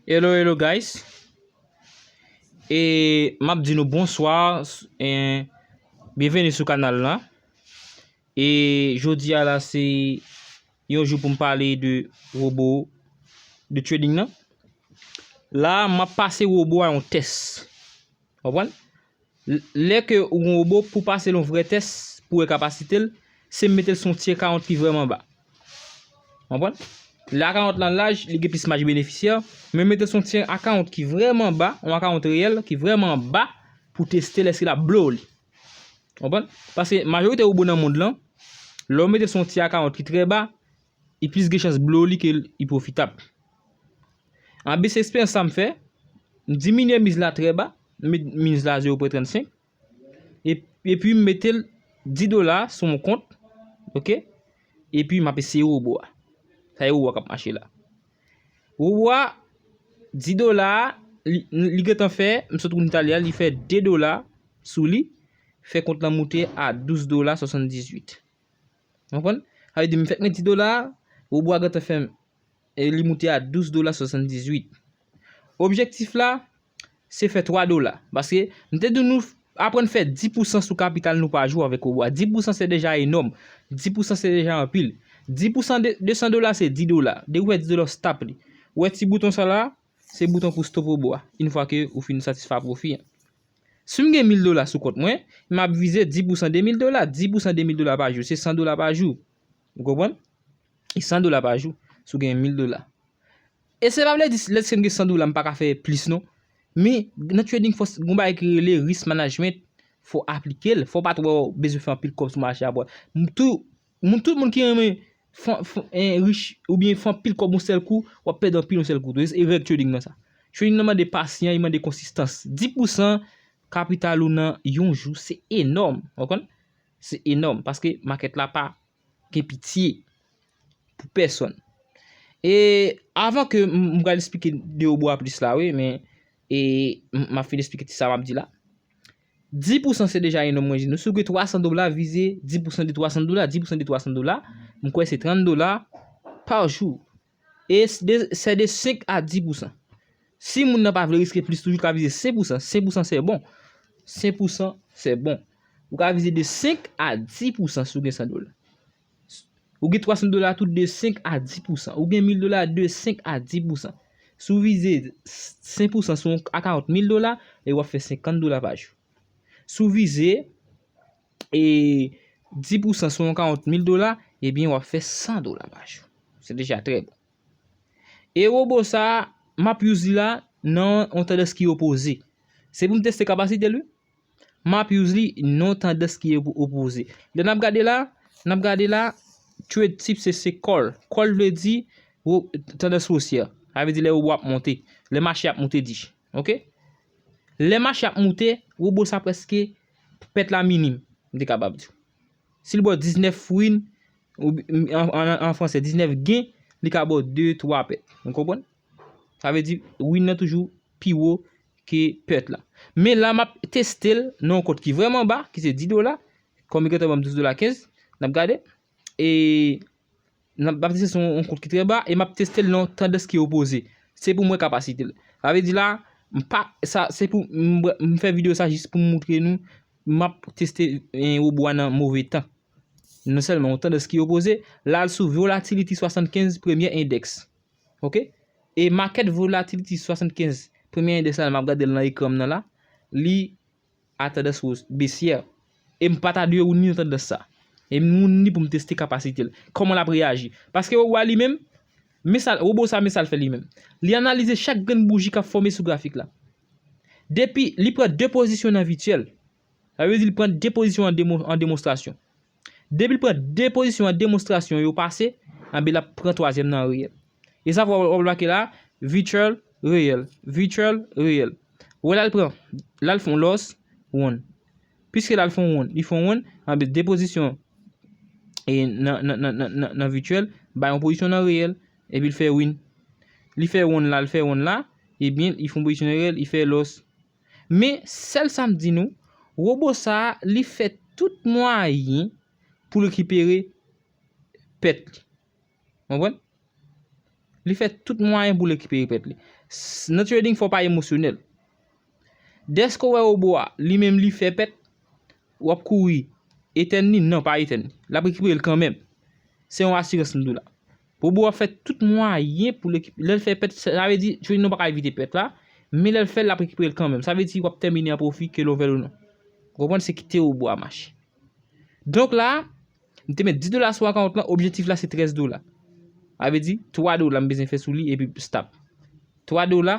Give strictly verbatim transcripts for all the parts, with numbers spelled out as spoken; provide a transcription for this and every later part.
Hello, hello guys. E m ap di nou bonswa, e byenveni sou kanal la. E jodi a la se yon jou pou m pale de wobo de trading nan. La, m ap pase wobo a yon tès. Konprann? L- Lè ke ou gen wobo pou pase l yon vrè tès pou wè kapasite l, se mete l sou yon ti akawont ki vrèman ba. Konprann? Lè akawont lan laj, li gen plis maj benefisyè, men mete l sou yon ti akawont ki vrèman ba, yon akawont reyèl ki vrèman ba pou teste l èske l ap blow li. Konprann? Paske majorite wobo nan mond lan, lè w mete l sou yon ti akawont ki trè ba, li plis gen chans blow li ke li pwofitab. An base eksperyans sa m fè, m diminye miz la trè ba, m met miz la zewo pwen trannsenk, e- epi m mete l dis dola sou yon kont, oke? Epi m ap eseye wobo a. Sa e wobo a k ap mache la. Wobo a, dis dola a, li, li gentan fè, m sot kounye talè a, li fè de dola sou li, fè kont lan moute a douz dola swasanndizuit. Konprann? Sa vle di, m fèk gen dis dola, wobo a gentan fè m, e li moute a douz dola swasanndizuit. Objektif la, se fè twa dola. Paske, m te di nou, aprann fè dis pousan sou kapital nou pa jou avèk wobo a. Dis pousan se deja enòm. Dis pousan se deja anpil. Dis pousan de, de san dola se dis dola. Depi w fè dis dola, w stop li. Ou wè ti bouton sa la, se bouton pou stop wobo a. Yon fwa ke ou fin satisfè pwofi an. Si m gen mil dola sou kont mwen, m ap vize dis pousan de mil dola. Dis pousan de mil dola pa jou, se san dola pa jou. Ou konprann? E san dola pa jou, si w gen mil dola. E se pa vle di, lèske m gen san dola, m pa ka fè plis non. Men, nan trading, fò s- gon bagay ki rele risk management, fò aplike l, fò pa twò bezwen fè anpil kòb sou mache a. Bon, m tou, moun, tout moun ki renmen fè, fè, en, rich oubyen fè anpil kòb yon sèl kou, w ap pèdi anpil yon sèl kou tou. E règ trading nan sa. Trading nan mande pasyan, li mande konsistans. Dis pousan kapital ou nan yon jou, se enòm. Ou konprann? Se enòm, paske makèt la pa gen pitye pou pèsonn. E avan ke m, m pral eksplike de wobo a plis la, wi, men e m, m ap fin eksplike ti sa m ap di la. Dis pousan se deja enòm, mwen di nou. Si w gen twa san dola, vize dis pousan de twa san dola, dis pousan de twa san dola, m kwè se trant dola pa jou. E s- de, se de senk a dis pousan. Si moun nan pa vle riske plis toujou, l ka vize senk pousan. Senk pousan se bon. Senk pousan se bon. Ou ka vize de senk a dis pousan si w gen san dola. Ou gen twa san dola tou, de senk a dis pousan. Ou gen mil dola, de senk a dis pousan. Si w vize senk pousan sou yon akawont mil dola, e w ap fè senkant dola pa jou. Si w vize e dis pousan sou yon akawont mil dola, ebyen w ap fè san dola pa jou. Se deja trè bon. E wobo sa, m ap use li la nan yon tandans ki opoze. Se pou m teste kapasite l, wi. M ap use li nan yon tandans ki opo- opoze. Lè n ap gade la, n ap gade la, trade tip se, se call. Call vle di wo- tandans wosyè. Sa vle di lè wobo ap monte. Lè mache ap monte, di. Oke? Lè mache ap monte, wobo sa prèske pèt la minim, m te kapab di. Si l ba w diznèf win, ou, an, an, an fransè, diznèf gen, li ka ba w de, twa pèt. Ou konprann? Sa vle di, win nan toujou pi wo ke pèt la. Men la, m ap teste l nan yon kont ki vrèman ba, ki se dis dola, kòm li gentan ban m douz dola kenz, n ap gade. E n ap, m ap teste sou yon kont ki trè ba e m ap teste l nan yon tandans ki opoze. Se pou m wè kapasite l. Sa vle di la, m pa, sa, se pou m, m fè videyo sa jis pou m moutre nou, m ap teste, eh, wobo a nan move tan. Non sèlman yon tandans ki opoze, l al sou volatility swasannkenz premye endèks. Oke? E market volatility swasannkenz premye endèks la, m ap gade l nan ekran m nan la, li a tandans wo- besyè. E m pa ta dwe wouni nan tandans sa. E m wouni pou m teste kapasite l. Kòman l ap reyaji? Paske wobo a li menm, men sa, wobo sa, men sa l fè li menm. Li analize chak grenn bouji k ap fòme sou grafik la. Depi li pran de pozisyon nan vityèl, sa vle di li pran de pozisyon an demo- an demonstrasyon. Depi l pran de pozisyon an demonstrasyon yo pase, anben l ap pran twazyèm nan an reyèl. E sa w ap remake la, vityèl, reyèl, vityèl, reyèl. Ou wè la l pran, la l fè yon loss, won. Piske la l fè yon won, li fè yon won, anben de pozisyon e nan, nan, nan, nan, nan, nan vityèl, bay yon pozisyon nan reyèl, epi l fè win. Li fè won la, l fè won la, ebyen, li fè yon pozisyon nan reyèl, li fè loss. Men, sèl sa m di nou, wobo sa a, li fè tout mwayen pou l rekipere pèt li. Konprann? Li fè tout mwayen pou l rekipere pèt li. S- Nan trading, fò w pa emosyonèl. Dèske w wè Obo a, li menm li fè pèt, w ap kouri etèn li? Non, pa etèn li. L ap rekipere l kanmenm. Se yon asirans m di w la. Obo a fè tout mwayen pou l rekipe-, lè l fè pèt, sa sa vle di, trading nan pa ka evite pèt la, men lè l fè l, l ap rekipere l kanmenm. Sa vle di, w ap tèmine an pwofi, ke l ouvè l ou non. Ou konprann? Se kite Obo a mache. Donk la, m te met dis dola sou akawont lan, objektif la se trèz dola. Sa vle di, twa dola m bezwen fè sou li epi stop. Twa dola,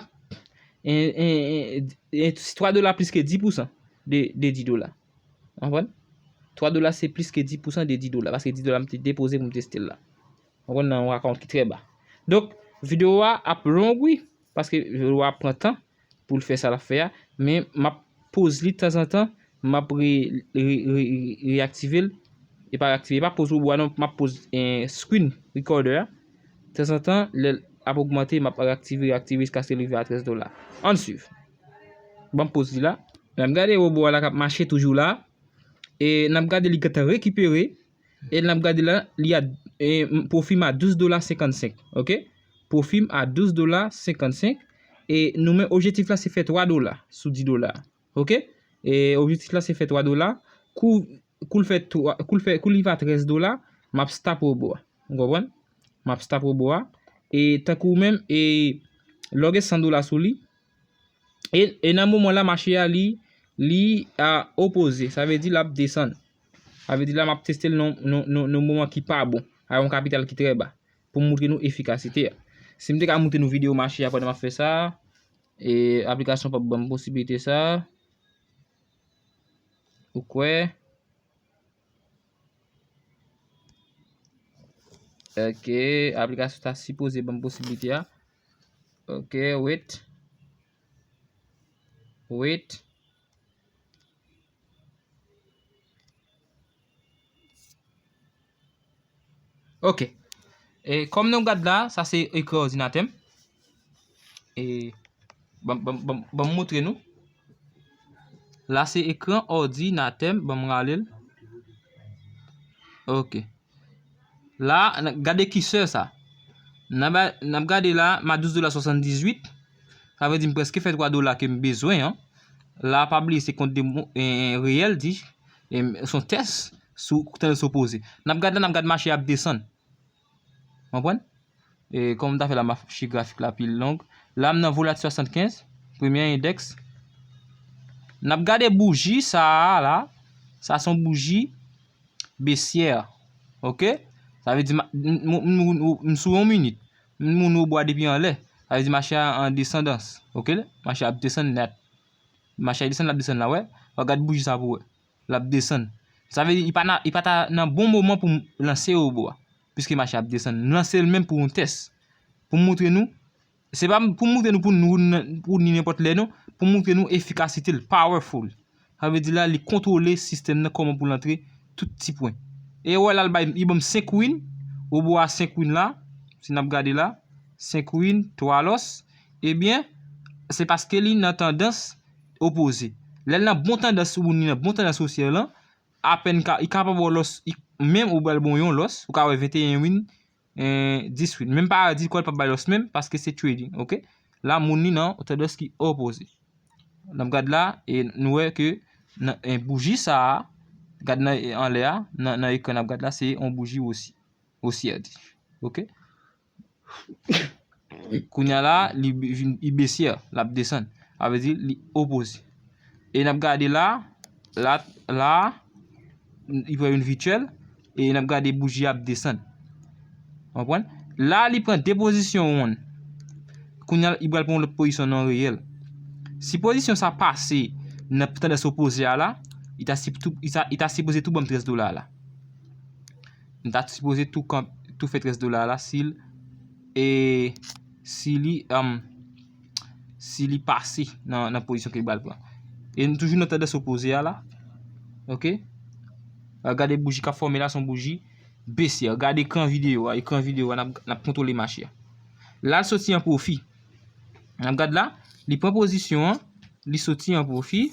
e, e, e, e, twa dola plis ke dis pousan de, de dis dola. Ou konprann? Twa dola se plis ke dis pousan de dis dola, paske dis dola m te depoze pou m teste l la. Ou konprann, nan yon akawont ki trè ba. Donk, videyo a ap long, wi, paske videyo a ap pran tan pou l fè sa l ap fè a, men m ap poz li tanzantan, m ap re, re, re, re, reaktive l, e pa reaktive, e pa poz Obo a non, m ap poz, eh, screen recorder a. Tanzantan, lè l ap ogmante, m ap reaktive, reaktive jiskaske l rive a trèz dola. Ann swiv. Ban m poz li la. N ap gade Obo a la k ap mache toujou la. E n ap gade li gentan rekipere. E n ap gade la, li a, e, pwofi m a douz dola senkannsenk. Oke? Pwofi m a douz dola senkannsenk. E nou menm, objektif la se fè twa dola sou dis dola. Oke? E objektif la se fè twa dola. Kou, kou l fè twa, kou l fè, kou l rive a trèz dola, m ap stop Obo a. Ou konprann? M ap stop Obo a. E tankou ou menm, e lè w gen san dola sou li, e, e nan moman la, mache a, li, li a opoze. Sa vle di l ap desann. Sa vle di la, m ap teste l nan, nan, nan, nan moman ki pa bon. A yon kapital ki trè ba. Pou m moutre nou efikasite a. Si m te ka moutre nou videyo mache a pandan m ap fè sa, e aplikasyon p ap ban m posiblite sa. Ou kwè? Ok, aplikasyon ta sipoze ban m posiblite a. Ok, wait. Wait. Ok. E kòm nou gad la, sa se ekran òdinatè m. E ban, ban, ban, ban m moutre nou. La se ekran òdinatè m, ban m rale l. Ok. La, n-, gade kisè sa. N ap, n ap gade la, m a douz dola swasanndizuit. Sa vle di m prèske fè twa dola ke m bezwen an. La, pa bliye se kont de mo-, e, e, reyèl, di, e, se yon tès sou tandans opoze. N ap gade la, n ap gade mache ap desann. Konprann? E, kòm m ta fè la, m ap chèche grafik la pi long. La, m nan volat swasannkenz, premye endèks. N ap gade bouji sa a la. Sa se yon bouji besyè. Ok? Sa vle di, ma-, m, m, m, m, m sou yon minit. M moun Obo a depi anlè. Sa vle di mache a an desandans. Ok? Mache a ap desann nèt. Mache a desann, l ap desann la, wè. W a gad bouji sa pou wè. L ap desann. Sa vle di, li pa nan, li pa ta nan bon moman pou m lanse Obo a. Piske mache a ap desann. M lanse l menm pou yon tès. Pou m moutre nou, se pa pou m moutre nou pou nou, pou ni nenpòt lè non, pou m moutre nou efikasite l, powerful. Sa vle di la, li kontwole sistèm nan kòman pou l antre tout ti pwen. E wè la, l bay, li ban m senk win, Obo a senk win la, si n ap gade la, senk win, twa lòs, ebyen, se paske li nan tandans opoze. Lè l nan bon tandans ou ni nan bon tandans osyè lan, apèn ka, li kapab wè lòs, li, menm ou ba l bon yon lòs, ou ka wè venteyen win, eh, dis win. Menm pa di kò l p ap bay lòs menm, paske se trading, ok? La, moun li nan tandans ki opoze. N ap gad la, e nou wè ke nan, eh, bouji sa a, gad nan, eh, anlè a, nan, nan ekran n ap gad la, se yon bouji osi, osyè di. Ok? Kounye a la, li, li, li besyè, l ap desann. Sa vle di, li opoze. E n ap gade la, la, la, li pran yon vityèl, e n ap gade bouji ap desann. Konprann? La, li pran de pozisyon wonn. Kounye a, li pral pran yon lòt pozisyon nan reyèl. Si pozisyon sa pase nan tandans opoze a la, li ta, si-, tou, li ta, li ta sipoze tou ban m trèz dola la. M ta sipoze tou, tou fè trèz dola la si l, e, si li, um, si li pase nan, nan pozisyon ke li pral pran. E nou toujou nan tandans opoze a la. Ok? Gade bouji k ap fòme la, se yon bouji besyè. Gade ekran videyo a, ekran videyo a, n ap, n ap kontwole mache a. La, l soti an pwofi. N ap gade la, li pran pozisyon an, li soti an pwofi.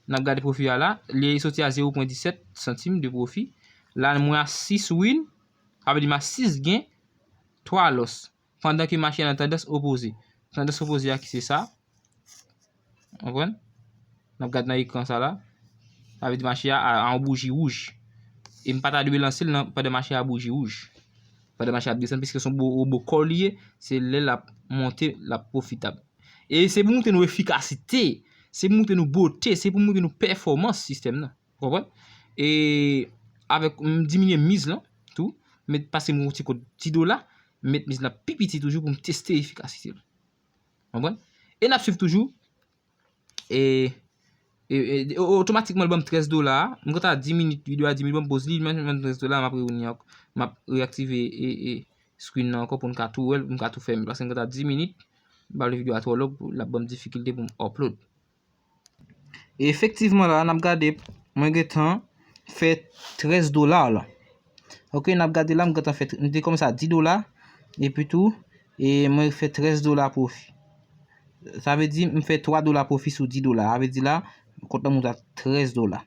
N ap gade pwofi a la, li soti a zewo pwen disèt santim de pwofi. La, mwen a sis win, sa vle di m a sis gen, twa lòs. pandan ke mache a nan tandans opoze. Tandans opoze a ki se sa. Konprann? N ap gade nan ekran sa la. Sa vle di mache a a, a yon bouji wouj. E m pa ta dwe lanse l nan, pandan mache a bouji wouj. Pandan mache a ap desann, piske se yon bo-, wobo kò li ye, se lè l ap monte, l ap pwofitab. E se pou montre nou efikasite, se pou montre nou bote, se pou montre nou pèfòmans sistèm nan. Ou konprann? E avèk, m diminye miz lan tou, met pase m yon ti kote dis dola, met miz lan pi piti toujou pou m teste efikasite l. Konprann? E n ap swiv toujou. E, e, e, o-, otomatikman, l ban m trèz dola. M kontan di minit, videyo a di minit, ban m poz li, l ban m trèz dola, m ap revini ankò. M ap reaktive e, e, screen nan ankò pou n ka tou wè l, pou m ka tou fèmen. Paske m kontan di minit, m pa vle videyo a twò long, l ap ban m difikilte pou m upload. E efektivman la, n ap gade, mwen gentan fè trèz dola la. Ok, n ap gade la, m gentan fè, m te kòmanse a dis dola, epi tou, e mwen fè trèz dola pwofi. Sa vle di, m fè twa dola pwofi sou dis dola. Sa vle di la, kont lan monte a trèz dola.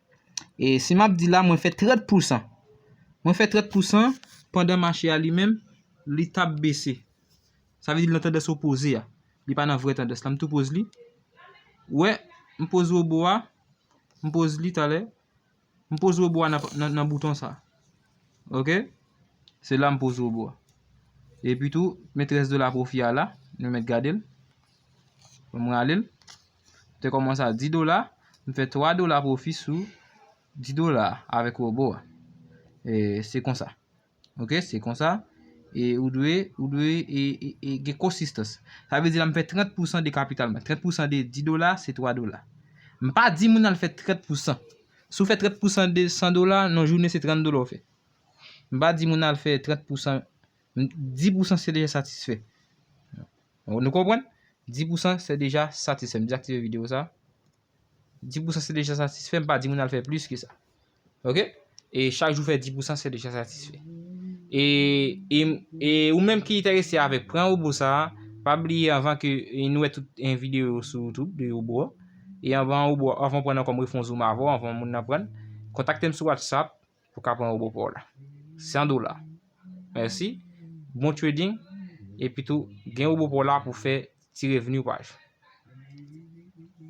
E si m ap di la, mwen fè trant pousan. Mwen fè trant pousan pandan mache a li menm, li t ap bese. Sa vle di l nan tandans opoze a. Li pa nan vrè tandans la. M tou poz li. Wè, m poz wobo a. M poz li talè. M poz wobo a nan, nan, nan bouton sa. Ok? Se la m poz wobo a. Epi tou, men trèz dola pwofi a la. Nou mèt gade l. Ban m rale l. M te kòmanse a dis dola. M fè twa dola pwofi sou dis dola avèk wobo a. E se konsa. Ok, se konsa. E ou dwe, ou dwe e, e, e gen konsistans. Sa vle di la m fè trant pousan de kapital mwen. Trant pousan de dis dola, se twa dola. M pa di moun al fè trant pousan. Si w fè trant pousan de san dola, nan jounen se trant dola w fè. M pa di moun al fè trant pousan, m, dis pousan se deja satisfè. Nou konprann? Dis pousan se deja satisfè. M dezaktive videyo sa. Dis pousan se deja satisfè, m pa di moun al fè plis ke sa. Ok? E chak jou fè dis pousan se deja satisfè. E, e, e ou menm ki enterese avèk pran wobo sa, pa bliye anvan ke, e, nou wè tout en videyo sou YouTube de wobo a. E anvan wobo, anvan pran nan kòm refè yon zoom avè w, anvan moun nan pran, kontakte m sou WhatsApp pou ka pran wobo pa w la. San dola. Mèsi. Bon trading. Epi tou, gen wobo pa w la pou fè ti revni pa w.